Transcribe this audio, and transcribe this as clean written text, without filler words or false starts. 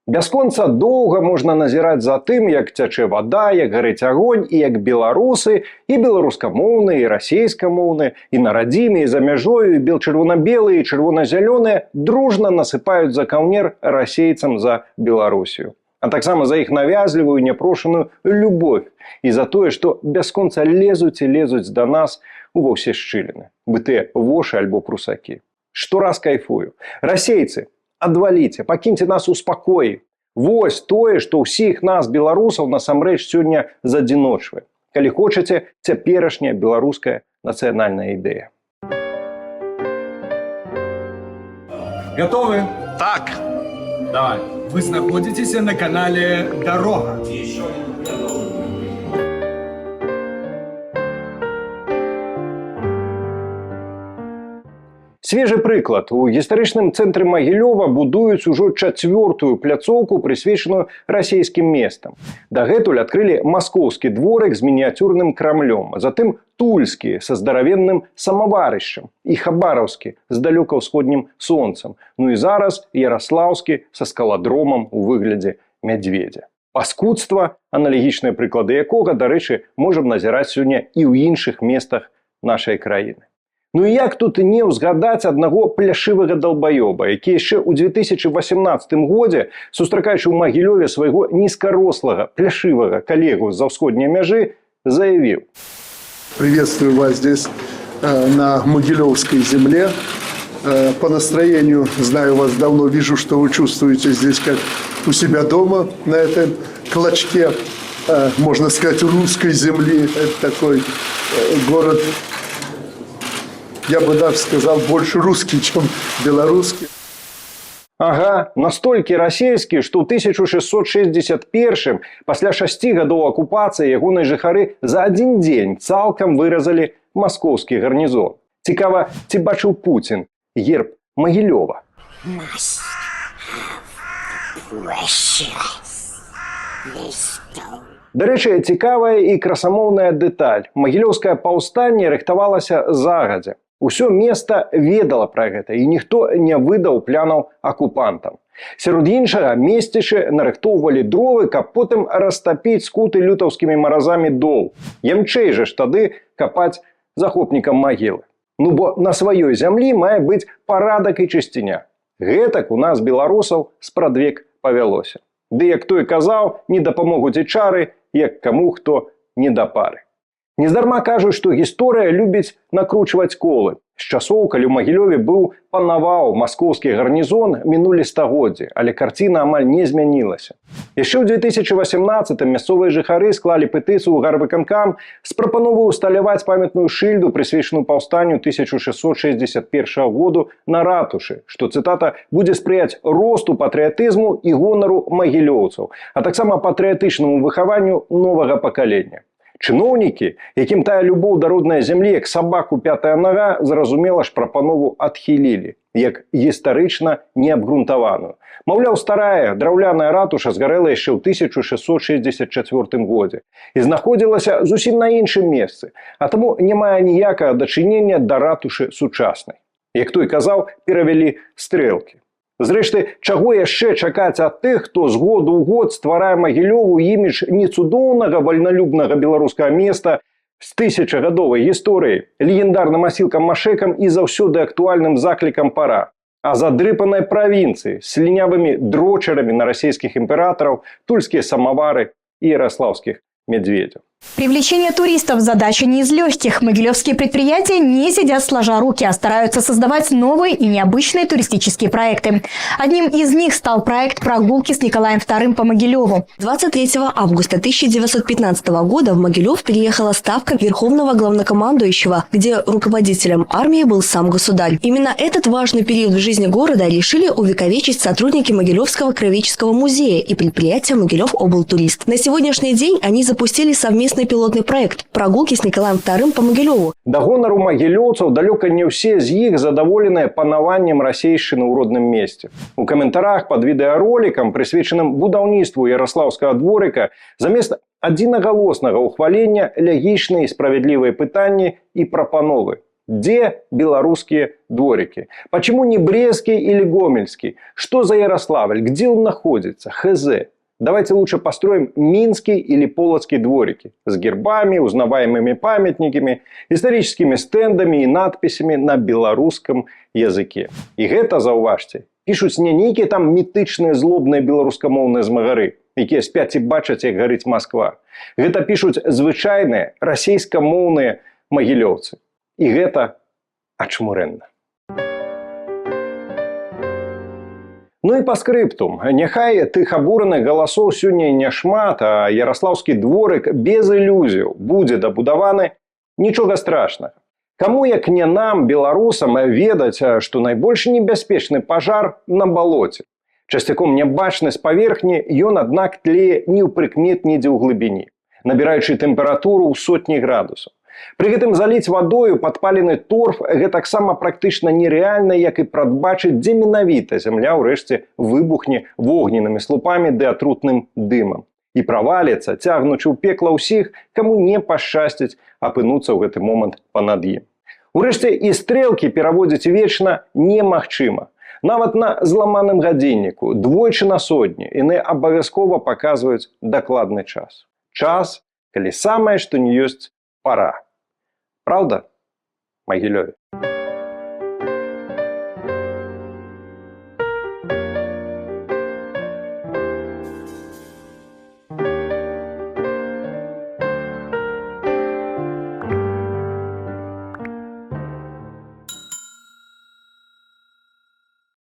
Бясконца доўга можна назіраць за тым, як цячэ вада, як гарыць агонь і як беларусы, і беларускамоўныя, і расейскамоўныя, і на радзіме, і за мяжою, і бел-чырвона-белыя, і чырвона-зялёныя дружна насыпаюць за каўнер расейцам за Беларусію. А таксама за іх навязлівую няпрошаную любовь і за тое, што бясконца лезуць і лезуць да нас ува ўсе шчыліны, бы тыя вошы альбо прусакі. Штораз кайфую. Расейцы, адваліце, пакіньце нас у спакоі. Вось тое, што ўсіх нас, беларусаў, насамрэч сёння задзіночвае. Калі хочаце, цяперашняя беларуская нацыянальная ідэя. Готовы? Так. Давай. Вы знаходзіцеся на канале «Дорога». Свежы прыклад. У гістарычным цэнтры Магілёва будуюць ужо чацвёртую пляцоўку, прысвечаную расійскім местам. Дагэтуль адкрылі маскоўскі дворык з мініяцюрным крамлём, а затым тульскі са здаравенным самаварышчам і хабараўскі з далёка-ўсходнім сонцам. Ну і зараз яраслаўскі са скаладромам у выглядзе мядзведзя. Паскудства, аналагічныя прыклады якога, дарэчы, можам назіраць сёння і ў іншых местах нашай краіны. Ну і як тут не ўзгадаць аднаго пляшывага далбаёба, які яшчэ ў 2018 годзе, сустракаючы ў Магілёве свайго нізкарослага пляшывага калегу з-за ўсходняй мяжы, заявіў: Приветствую вас здесь, на Могилевской земле. По настроению знаю вас давно, вижу, что вы чувствуете здесь как у себя дома, на этом клочке, можно сказать, русской земли. Это такой город, я бы даже сказал, больше русский, чем белорусский. Ага, настолькі расійскі, што ў 1661 пасля 6 гадоў акупацыі ягоныя жыхары за адзін дзень цалкам выразалі маскоўскі гарнізон. Цікава, ці бачыў Пуцін герб Магілёва? Must have precious this stone. Дарэчы, цікавая і красамоўная дэталь. Магілёўскае паўстанне рыхтавалася загадзя. Усё места ведала пра гэта, і ніхто не выдаў плянаў акупантам. Сярод іншага, месцічы нарыхтоўвалі дровы, каб потым растапіць скуты лютаўскімі маразамі дол. Ямчэй жа ж тады капаць захопнікам магілы. Ну бо на сваёй зямлі мае быць парадак і чысціня. Гэтак у нас, беларусаў, спрадвек павялося. Ды як той казаў, не дапамогуць і чары, як каму хто не да пары. Нездарма кажуць, што гісторыя любіць накручваць колы. З часоў, калі ў Магілёве быў панаваў маскоўскі гарнізон, мінулі стагоддзі, але карціна амаль не змянілася. Яшчэ ў 2018 мясцовыя жыхары склалі петыцыю ў гарвыканкам з прапановай усталяваць памятную шыльду, прысвечаную паўстанню 1661 году на ратушы, што, цытата, будзе спрыяць росту патрыятызму і гонару магілёўцаў, а таксама патрыятычнаму выхаванню новага пакалення. Чыноўнікі, якім тая любоў да роднай зямлі, як сабаку пятая нага, зразумела ж, прапанову адхілілі, як гістарычна неабгрунтаваную. Маўляў, старая драўляная ратуша згарэла яшчэ ў 1664 годзе і знаходзілася зусім на іншым месцы, а таму не мае ніякага дачынення да ратушы сучаснай. Як той казаў, перавялі стрэлкі. Зрэшты, чаго яшчэ чакаць ад тых, хто з году ў год стварае Магілёву імідж не цудоўнага вальналюбнага беларускага места з тысячагадовай гісторыяй, легендарным асілкам Машэкам і заўсёды актуальным заклікам пара, а задрыпанай правінцыі з слінявымі дрочарамі на расійскіх імператараў, тульскія самавары і яраслаўскіх мядзведзяў. Привлечение туристов – задача не из легких. Могилевские предприятия не сидят сложа руки, а стараются создавать новые и необычные туристические проекты. Одним из них стал проект «Прогулки с Николаем II по Могилеву». 23 августа 1915 года в Могилев приехала ставка Верховного Главнокомандующего, где руководителем армии был сам государь. Именно этот важный период в жизни города решили увековечить сотрудники Могилевского краеведческого музея и предприятия «Могилев Облтурист». На сегодняшний день они запустили совместный пилотный проект «Прогулки с Николаем II по Могилеву». Да гонару магілёўцаў, далёка не ўсе з іх задаволеныя панаваннем расейшчыны ў родным месце. У каментарах пад відэаролікам, прысвечаным будаўніцтву яраслаўскага дворыка, замест адзінагалоснага ўхвалення лагічныя і справядлівыя пытанні і прапановы. Дзе белорусские дворики? Почему не Брестский или Гомельский? Что за Ярославль? Где он находится? ХЗ. Давайте лучше построим Минский или Полоцкий дворики с гербами, узнаваемыми памятниками, историческими стендами и надписями на белорусском языке. І гэта, заўважце, пішуць не нейкія там мітычныя злобныя беларускамоўныя змагары, якія спяць і бачаць, як гарыць Масква. Гэта пішуць звычайныя расейскамоўныя магілёўцы. І гэта ачмурэнна. Ну і паскрыптум. Няхай тых абураных галасоў сёння няшмат, а яраслаўскі дворык без ілюзіяў будзе дабудаваны, нічога страшнага. Каму, як не нам, беларусам, ведаць, што найбольш небяспечны пажар на балоце. Часцяком нябачны з паверхні, ён, аднак, тлее неўпрыкмет недзе ў глыбіні, набіраючы тэмпературу ў сотні градусаў. Пры гэтым заліць вадою падпалены торф гэтаксама практычна нерэальна, як і прадбачыць, дзе менавіта зямля ўрэшце выбухне вогненнымі слупамі ды атрутным дымам і праваліцца, цягнучы ў пекла ўсіх, каму не пашчасціць апынуцца ў гэты момант панад ім. Урэшце і стрэлкі пераводзіць вечна немагчыма. Нават на зламаным гадзінніку двойчы на сотні яны абавязкова паказваюць дакладны час. Час, калі самае што не ёсць пара. Праўда, Магілёве?